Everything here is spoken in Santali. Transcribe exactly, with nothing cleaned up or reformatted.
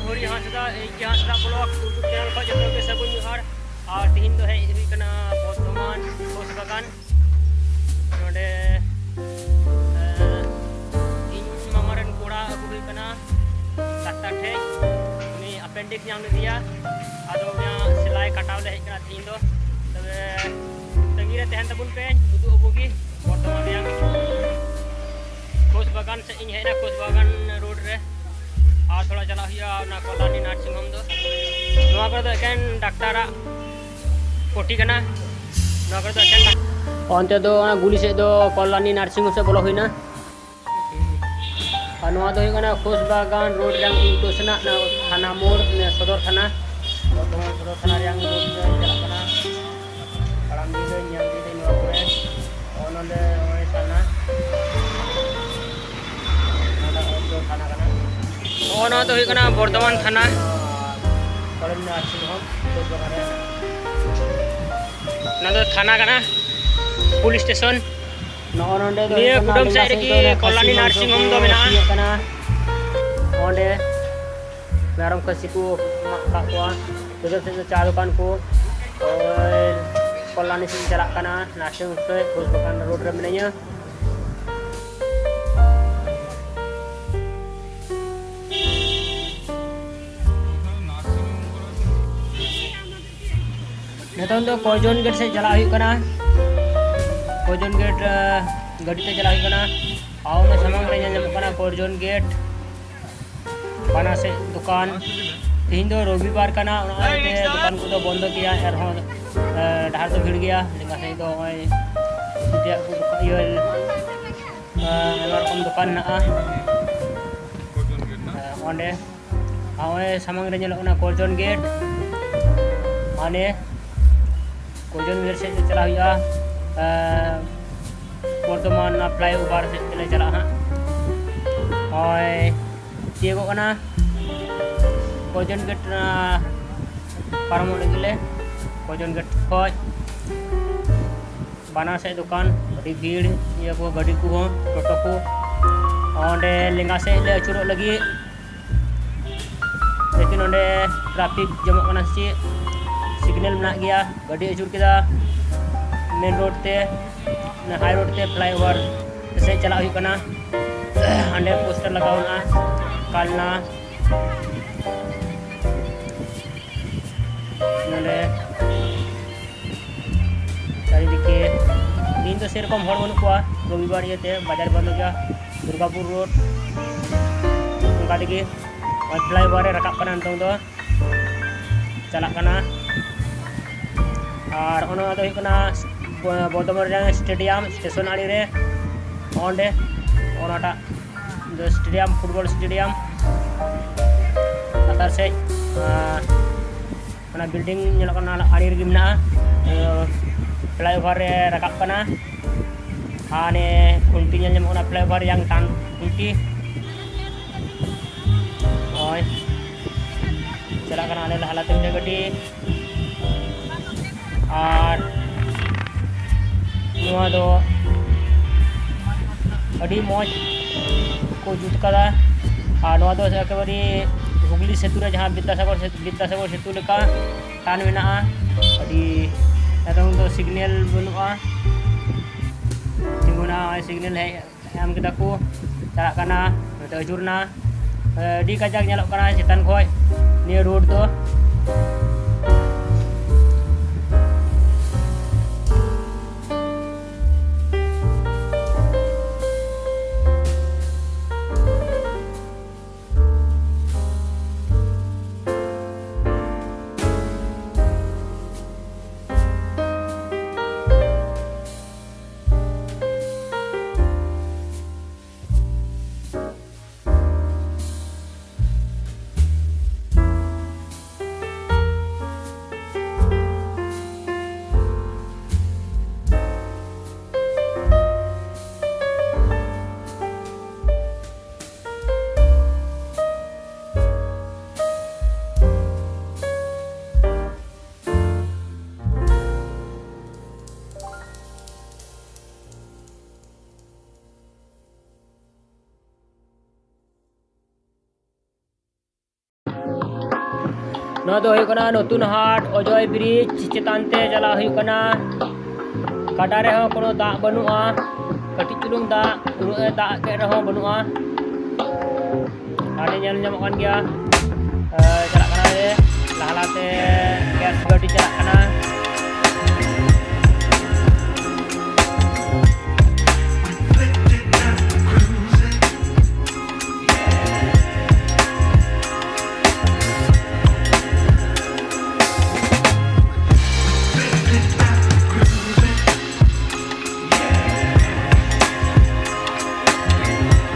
ᱦᱚᱨᱤ ᱦᱟᱸᱥᱫᱟ, ᱮᱭᱤᱪ ᱠᱮ ᱦᱟᱸᱥᱫᱟ ᱵᱞᱚᱜ YouTube ᱪᱮᱱᱮᱞ ᱠᱷᱚᱱ ᱡᱚᱛᱚ ᱜᱮ ᱥᱟᱹᱜᱩᱱ ᱡᱚᱦᱟᱨ᱾ ᱟᱨ ᱛᱤᱦᱤᱧ ᱫᱚ ᱦᱮᱡ ᱦᱩᱭ ᱠᱟᱱᱟ ᱵᱚᱨᱫᱷᱚᱢᱟᱱ ᱠᱷᱳᱥ ᱵᱟᱜᱟᱱ᱾ ᱱᱚᱰᱮ, ᱮᱸ, ᱤᱧ ᱢᱟᱢᱟ ᱨᱮᱱ ᱠᱚᱲᱟ ᱟᱹᱜᱩ ᱦᱩᱭ ᱠᱟᱱᱟ ᱰᱟᱠᱛᱟᱨ ᱴᱷᱮᱡ᱾ ᱩᱱᱤ ᱟᱯᱮᱱᱰᱤᱠᱥ ᱧᱟᱢ ᱞᱮᱫᱮᱭᱟ, ᱟᱫᱚ ᱩᱱᱤᱭᱟᱜ ᱥᱮᱞᱟᱭ ᱠᱟᱴᱟᱣ ᱞᱮ ᱦᱮᱡ ᱠᱟᱱᱟ ᱛᱤᱦᱤᱧ ᱫᱚ᱾ ᱛᱚᱵᱮ ᱛᱟᱺᱜᱤ ᱨᱮ ᱛᱟᱦᱮᱱ ᱛᱟᱵᱚᱱ ᱯᱮ, ᱩᱫᱩᱜ ᱟᱵᱚ ᱜᱮ ᱵᱚᱨᱫᱷᱚᱢᱟᱱ ᱨᱮᱭᱟᱜ ᱠᱷᱳᱥ ᱵᱟᱜᱟᱱ ᱥᱮᱫ ᱤᱧ ᱦᱮᱡ ᱮᱱᱟ, ᱠᱷᱳᱥ ᱵᱟᱜᱟᱱ ᱨᱳᱰ ᱨᱮ᱾ ᱟᱨ ᱛᱷᱚᱲᱟ ᱪᱟᱞᱟᱜ ᱦᱩᱭᱩᱜᱼᱟ ᱚᱱᱟ ᱠᱚᱞᱟᱱᱤ ᱱᱟᱨᱥᱤᱝ ᱦᱳᱢ ᱫᱚ᱾ ᱱᱚᱣᱟ ᱠᱚᱨᱮ ᱫᱚ ᱮᱠᱮᱱ ᱰᱟᱠᱛᱟᱨᱟᱜ ᱯᱚᱴᱤ ᱠᱟᱱᱟ᱾ ᱱᱚᱣᱟ ᱠᱚᱨᱮ ᱫᱚ ᱮᱠᱮᱱ ᱰᱟᱠ-, ᱚᱱᱛᱮ ᱫᱚ ᱚᱱᱟ ᱜᱩᱞᱤ ᱥᱮᱫ ᱫᱚ ᱠᱚᱞᱟᱱᱤ ᱱᱟᱨᱥᱤᱝ ᱦᱳᱢ ᱥᱮᱫ ᱵᱚᱞᱚ ᱦᱩᱭᱱᱟ᱾ ᱟᱨ ᱱᱚᱣᱟ ᱫᱚ ᱦᱩᱭᱩᱜ ᱠᱟᱱᱟ ᱠᱷᱳᱥ ᱵᱟᱜᱟᱱ ᱨᱳᱰ ᱨᱮᱭᱟᱜ ᱩᱞᱴᱟᱹ ᱥᱮᱱᱟᱜ ᱚᱱᱟ ᱛᱷᱟᱱᱟ ᱢᱳᱲ, ᱚᱱᱮ ᱥᱚᱫᱚᱨ ᱛᱷᱟᱱᱟ, ᱵᱚᱨᱫᱷᱚᱢᱟᱱ ᱥᱚᱫᱚᱨ ᱛᱷᱟᱱᱟ ᱨᱮᱭᱟᱜ ᱨᱳᱰ ᱨᱮ ᱪᱟᱞᱟᱜ ᱠᱟᱱᱟ᱾ ᱛᱟᱲᱟᱢ ᱤᱫᱤᱭᱟᱹᱧ, ᱧᱮᱞ ᱤᱫᱤᱭᱟᱹᱧ ᱱᱚᱣᱟ ᱠᱚᱨᱮ᱾ ᱱᱚᱜᱼᱚ ᱱᱚᱰᱮ ᱱᱚᱜᱼᱚᱭ ᱛᱷᱟᱱᱟ᱾ ᱱᱚᱣᱟ ᱫᱚ ᱛᱷᱟᱱᱟ ᱠᱟᱱᱟ᱾ ᱱᱚᱜᱼᱚ ᱱᱚᱣᱟ ᱫᱚ ᱦᱩᱭᱩᱜ ᱠᱟᱱᱟ ᱵᱚᱨᱫᱷᱚᱢᱟᱱ ᱛᱷᱟᱱᱟ᱾ ᱠᱚᱞᱮᱡᱽ ᱱᱟᱨᱥᱤᱝ ᱦᱳᱢ, ᱠᱷᱳᱥ ᱵᱟᱜᱟᱱ ᱨᱮ᱾ ᱚᱱᱟ ᱫᱚ ᱛᱷᱟᱱᱟ ᱠᱟᱱᱟ, ᱯᱩᱞᱤᱥ ᱥᱴᱮᱥᱚᱱ᱾ ᱱᱚᱜᱼᱚ ᱱᱚᱰᱮ ᱫᱚ ᱱᱤᱭᱟᱹ ᱦᱩᱭᱩᱜ ᱠᱟᱱᱟ ᱠᱩᱰᱟᱹᱢ ᱥᱮᱫ ᱞᱮᱸᱜᱟ ᱨᱮᱜᱮ ᱫᱚ ᱚᱱᱟ ᱠᱚᱞᱞᱟᱱᱤ ᱠᱷᱟᱹᱥᱤ ᱱᱟᱨᱥᱤᱝ ᱦᱳᱢ ᱫᱚ ᱢᱮᱱᱟᱜᱼᱟ᱾ ᱥᱤᱭᱟᱹᱜ ᱠᱟᱱᱟ᱾ ᱚᱸᱰᱮ ᱢᱮᱨᱚᱢ ᱠᱷᱟᱹᱥᱤ ᱠᱚ ᱢᱟᱜ ᱠᱟᱜ ᱠᱚᱣᱟ᱾ ᱠᱩᱰᱟᱹᱢ ᱥᱮᱫ ᱫᱚ ᱪᱟ ᱫᱚᱠᱟᱱ ᱠᱚ᱾ ᱳᱭ ᱠᱚᱞᱞᱟᱱᱤ ᱥᱮᱫ ᱤᱧ ᱪᱟᱞᱟᱜ ᱠᱟᱱᱟ, ᱱᱟᱨᱥᱤᱝ ᱦᱳᱢ ᱥᱮᱫ, ᱠᱷᱳᱥ ᱵᱟᱜᱟᱱ ᱨᱳᱰ ᱨᱮ ᱢᱤᱱᱟᱹᱧᱟ᱾ ᱱᱤᱛᱚᱝ ᱫᱚ ᱠᱚᱭᱡᱚᱱ ᱜᱮᱴ ᱥᱮᱫ ᱪᱟᱞᱟᱜ ᱦᱩᱭᱩᱜ ᱠᱟᱱᱟ᱾ ᱠᱚᱭᱡᱚᱱ ᱜᱮᱴ, ᱟᱸ, ᱜᱟᱹᱰᱤ ᱛᱮ ᱪᱟᱞᱟᱜ ᱦᱩᱭᱩᱜ ᱠᱟᱱᱟ᱾ ᱟᱨ ᱚᱱᱟ ᱥᱟᱢᱟᱝ ᱨᱮ ᱧᱮᱞ ᱧᱟᱢᱚᱜ ᱠᱟᱱᱟ ᱠᱚᱭᱡᱚᱱ ᱜᱮᱴ᱾ ᱵᱟᱱᱟᱨ ᱥᱮᱫ ᱫᱚᱠᱟᱱ᱾ ᱛᱮᱦᱮᱧ ᱫᱚ ᱨᱚᱵᱤᱵᱟᱨ ᱠᱟᱱᱟ, ᱚᱱᱟ ᱤᱭᱟᱹᱛᱮ ᱫᱚᱠᱟᱱ ᱠᱚᱫᱚ ᱵᱚᱱᱫᱚ ᱜᱮᱭᱟ᱾ ᱮᱱᱨᱮᱦᱚᱸ, ᱟᱸ, ᱰᱟᱦᱟᱨ ᱫᱚ ᱵᱷᱤᱲ ᱜᱮᱭᱟ᱾ ᱞᱮᱸᱜᱟ ᱥᱮᱫ ᱫᱚ ᱱᱚᱜᱼᱚᱭ ᱡᱚᱛᱚᱭᱟᱜ ᱠᱚ ᱫᱚᱠᱟᱱ, ᱤᱭᱟᱹ, ᱟᱸ, ᱟᱭᱢᱟ ᱨᱚᱠᱚᱢ ᱫᱚᱠᱟᱱ ᱦᱮᱱᱟᱜᱼᱟ᱾ ᱟᱸ, ᱚᱸᱰᱮ ᱟᱨ ᱱᱚᱜᱼᱚᱭ ᱥᱟᱢᱟᱝ ᱨᱮ ᱧᱮᱞᱚᱜ ᱠᱟᱱᱟ ᱠᱚᱨᱡᱚᱱ ᱜᱮᱴ᱾ ᱦᱟᱱᱮ ᱠᱚᱨᱡᱚᱱ ᱜᱮᱴ ᱥᱮᱫ ᱛᱮ ᱪᱟᱞᱟᱜ ᱦᱩᱭᱩᱜᱼᱟ᱾ ᱮᱸ, ᱵᱚᱨᱫᱷᱚᱢᱟᱱ ᱚᱱᱟ ᱯᱷᱞᱟᱭᱳᱵᱷᱟᱨ ᱥᱮᱫ ᱛᱮᱞᱮ ᱪᱟᱞᱟᱜᱼᱟ ᱦᱟᱸᱜ᱾ ᱱᱚᱜᱼᱚᱭ ᱛᱤᱭᱳᱜᱚᱜ ᱠᱟᱱᱟ ᱠᱚᱨᱡᱚᱱ ᱜᱮᱴ, ᱚᱱᱟ ᱯᱟᱨᱚᱢᱚᱜ ᱞᱟᱹᱜᱤᱫ ᱞᱮ᱾ ᱠᱚᱨᱡᱚᱱ ᱜᱮᱴ ᱠᱷᱚᱡ ᱵᱟᱱᱟᱨ ᱥᱮᱫ ᱫᱚᱠᱟᱱ, ᱟᱹᱰᱤ ᱵᱷᱤᱲ, ᱤᱭᱟᱹ ᱠᱚ, ᱜᱟᱹᱰᱤ ᱠᱚᱦᱚᱸ, ᱴᱳᱴᱳ ᱠᱚ᱾ ᱚᱸᱰᱮ ᱞᱮᱸᱜᱟ ᱥᱮᱫ ᱞᱮ ᱟᱹᱪᱩᱨᱚᱜ ᱞᱟᱹᱜᱤᱫ᱾ ᱞᱮᱠᱤᱱ ᱱᱚᱰᱮ ᱴᱨᱟᱯᱷᱤᱠ ᱡᱚᱢᱚᱜ ᱠᱟᱱᱟ ᱥᱮ ᱪᱮᱫ? ᱥᱤᱜᱽᱱᱮᱞ ᱢᱮᱱᱟᱜ ᱜᱮᱭᱟ, ᱜᱟᱹᱰᱤ ᱟᱹᱪᱩᱨ ᱠᱮᱫᱟ ᱢᱮᱱ ᱨᱳᱰ ᱛᱮ, ᱦᱟᱭ ᱨᱳᱰ ᱛᱮ ᱯᱷᱞᱟᱭ ᱳᱵᱷᱟᱨ ᱥᱮᱫ ᱪᱟᱞᱟᱜ ᱦᱩᱭᱩᱜ ᱠᱟᱱᱟ᱾ ᱦᱟᱸᱰᱮ ᱯᱳᱥᱴᱟᱨ ᱞᱟᱜᱟᱣ ᱢᱮᱱᱟᱜᱼᱟ ᱠᱟᱞᱱᱟ᱾ ᱱᱚᱰᱮ ᱪᱟᱨᱤᱫᱤᱠᱮ ᱛᱮᱦᱮᱧ ᱫᱚ ᱥᱮᱨᱚᱠᱚᱢ ᱦᱚᱲ ᱵᱟᱹᱱᱩᱜ ᱠᱚᱣᱟ, ᱨᱚᱵᱤᱵᱟᱨ ᱤᱭᱟᱹᱛᱮ ᱵᱟᱡᱟᱨ ᱵᱚᱱᱫᱚ ᱜᱮᱭᱟ᱾ ᱫᱩᱨᱜᱟᱯᱩᱨ ᱨᱳᱰ ᱚᱱᱠᱟ ᱛᱮᱜᱮ ᱯᱷᱞᱟᱭ ᱳᱵᱷᱟᱨ ᱨᱮ ᱨᱟᱠᱟᱵ ᱠᱟᱱᱟ ᱱᱤᱛᱚᱝ ᱫᱚ᱾ ᱪᱟᱞᱟᱜ ᱠᱟᱱᱟ᱾ ᱟᱨ ᱚᱱᱟ ᱫᱚ ᱦᱩᱭᱩᱜ ᱠᱟᱱᱟ ᱵᱚᱨᱫᱷᱚᱢᱟᱱ ᱨᱮᱱᱟᱜ ᱥᱴᱮᱰᱤᱭᱟᱢ ᱥᱴᱮᱥᱚᱱ ᱟᱲᱮ ᱨᱮ, ᱚᱸᱰᱮ ᱚᱱᱟᱴᱟᱜ ᱫᱚ ᱥᱴᱮᱰᱤᱭᱟᱢ, ᱯᱷᱩᱴᱵᱚᱞ ᱥᱴᱮᱰᱤᱭᱟᱢ ᱞᱟᱛᱟᱨ ᱥᱮᱫ, ᱟᱨ ᱚᱱᱟ ᱵᱤᱞᱰᱤᱝ ᱧᱮᱞᱚᱜ ᱠᱟᱱᱟ, ᱚᱱᱟ ᱟᱲᱮ ᱨᱮᱜᱮ ᱢᱮᱱᱟᱜᱼᱟ᱾ ᱯᱷᱞᱟᱭ ᱳᱵᱷᱟᱨ ᱨᱮ ᱨᱟᱠᱟᱵ ᱠᱟᱱᱟ᱾ ᱦᱟᱱᱮ ᱠᱷᱩᱱᱴᱤ ᱧᱮᱞ ᱧᱟᱢᱚᱜ ᱠᱟᱱᱟ, ᱯᱷᱞᱟᱭ ᱳᱵᱷᱟᱨ ᱨᱮᱭᱟᱜ ᱢᱤᱫᱴᱟᱝ ᱠᱷᱩᱱᱴᱤ᱾ ᱱᱚᱜᱼᱚᱭ ᱪᱟᱞᱟᱜ ᱠᱟᱱᱟ ᱟᱞᱮ ᱞᱟᱦᱟ ᱞᱟᱛᱮ ᱢᱤᱫᱴᱮᱱ ᱜᱟᱹᱰᱤ᱾ ᱟᱨ ᱱᱚᱣᱟ ᱫᱚ ᱟᱹᱰᱤ ᱢᱚᱡᱽ ᱠᱚ ᱡᱩᱛ ᱠᱟᱫᱟ᱾ ᱟᱨ ᱱᱚᱣᱟ ᱫᱚ ᱮᱠᱮᱵᱟᱨᱮ ᱦᱩᱜᱽᱞᱤ ᱥᱮᱛᱩ ᱨᱮ ᱡᱟᱦᱟᱸ ᱵᱤᱫᱽᱫᱟᱥᱟᱜᱚᱨ ᱥᱮ-, ᱵᱤᱫᱽᱫᱟᱥᱟᱜᱚᱨ ᱥᱮᱛᱩ ᱞᱮᱠᱟ ᱴᱟᱱ ᱢᱮᱱᱟᱜᱼᱟ᱾ ᱟᱹᱰᱤ ᱱᱤᱛᱚᱝ ᱫᱚ ᱥᱤᱜᱽᱱᱮᱞ ᱵᱟᱹᱱᱩᱜᱼᱟ, ᱛᱤᱸᱜᱩᱱᱟ, ᱱᱚᱜᱼᱚᱭ ᱥᱤᱜᱽᱱᱮᱞ ᱦᱮᱡ ᱮᱢ ᱠᱮᱫᱟ ᱠᱚ, ᱪᱟᱞᱟᱜ ᱠᱟᱱᱟ, ᱱᱚᱛᱮ ᱟᱹᱪᱩᱨ ᱮᱱᱟ᱾ ᱟᱹᱰᱤ ᱠᱟᱡᱟᱠ ᱧᱮᱞᱚᱜ ᱠᱟᱱᱟ ᱪᱮᱛᱟᱱ ᱠᱷᱚᱡ ᱱᱤᱭᱟᱹ ᱨᱳᱰ ᱫᱚ᱾ ᱱᱚᱣᱟ ᱫᱚ ᱦᱩᱭᱩᱜ ᱠᱟᱱᱟ ᱱᱚᱛᱩᱱ ᱦᱟᱴ ᱚᱡᱚᱭ ᱵᱨᱤᱡᱽ ᱪᱮᱛᱟᱱ ᱛᱮ ᱪᱟᱞᱟᱜ ᱦᱩᱭᱩᱜ ᱠᱟᱱᱟ᱾ ᱜᱟᱰᱟ ᱨᱮᱦᱚᱸ ᱠᱳᱱᱳ ᱫᱟᱜ ᱵᱟᱹᱱᱩᱜᱼᱟ, ᱠᱟᱹᱴᱤᱡ ᱪᱩᱞᱩᱝ ᱫᱟᱜ, ᱩᱱᱟᱹᱜ ᱮ ᱫᱟᱜ ᱠᱮᱫ ᱨᱮᱦᱚᱸ ᱵᱟᱹᱱᱩᱜᱼᱟ᱾ ᱦᱟᱸᱰᱮ ᱧᱮᱞ ᱧᱟᱢᱚᱜ ᱠᱟᱱ ᱜᱮᱭᱟ, ᱮ, ᱪᱟᱞᱟᱜ ᱠᱟᱱᱟ ᱞᱮ, ᱞᱟᱦᱟ ᱞᱟᱦᱟᱛᱮ ᱜᱮᱥ ᱜᱟᱹᱰᱤ ᱪᱟᱞᱟᱜ ᱠᱟᱱᱟ᱾